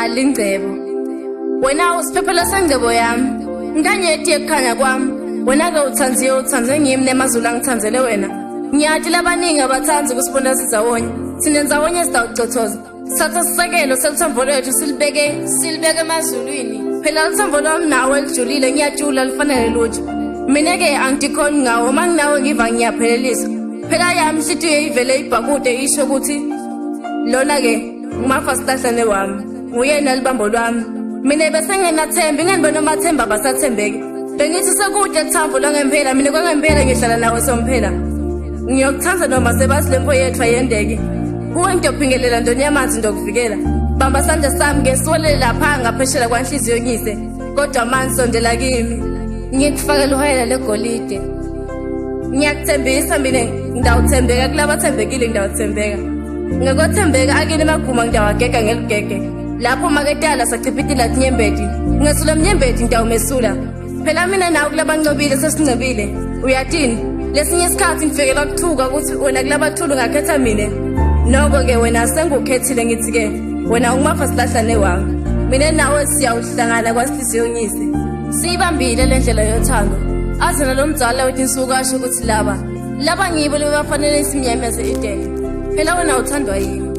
Ngiyala ingcebo. Wena usiphephelo sengcebo yami. Inkanyeti yekukhanya kwami. Wena-ke uthandiwe uthandwe ngimi nemazulu angithandele wena. Ngiyati labaningi abathandi ukusibona sizawonye. Thina ndzawonye sitawucothoza. Sithatha sisekelo seluthambo lwethu silibeke silibeke emazulwini. Phela luthambo lwami nawe lijulile ngiyajula lifanele lutho. Mina-ke angidikhoni ngawo uma nginawe ngiva ngiyaphelelisa. Phela yami inhlitiyo ivele ibhakude isho ukuthi lona-ke ngumafa sihlahlane wami nguyena libambo lwami. Mina besengenathemba ingani bona omathemba abasathembeki. Bengithi sekude thambo langempela mina kwangempela ngihlala nawe somphela. Ngiyokuthanda noma sebathi le mpo yethu ayendeki. Kuwe ngiyophingelela ntoni yamanzi ndokuvikela. Bamba sandla sami ngesiwelele lapha ngapheshela kwanhliziyo ngise. Kodwa manje sondela kimi. Ngikufakele uhayela legolide. Ngiyakuthembisa mina ngidawuthembeka kulabathembekile ngidawuthembeka. Ngokwethembeka akini emaguma ngidawagega ngeligege. Lapho maketala sachiphitila tinyembeti. Ngesula mnyembeti ngidawumesula. Phela mina nawe kulabancobile sesincebile. Uyatini? Lesinye isikhathi ngifikela kuthuka ukuthi wena kulabathulu ngakhetha mina. Noko ke wena sengukhethile ngithi ke wena ungumafa silahlane wami. Mina nawe siyawuhlangana kwasihliziyo ngise. Siyibambile le ndlela yothando. Aze nalomdzala wethi insuku asho ukuthi laba ngibo lebafanele simnyameze itende. Phela wena uthandwa yimi.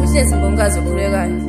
Uhlezi mbongazi okhulekayo.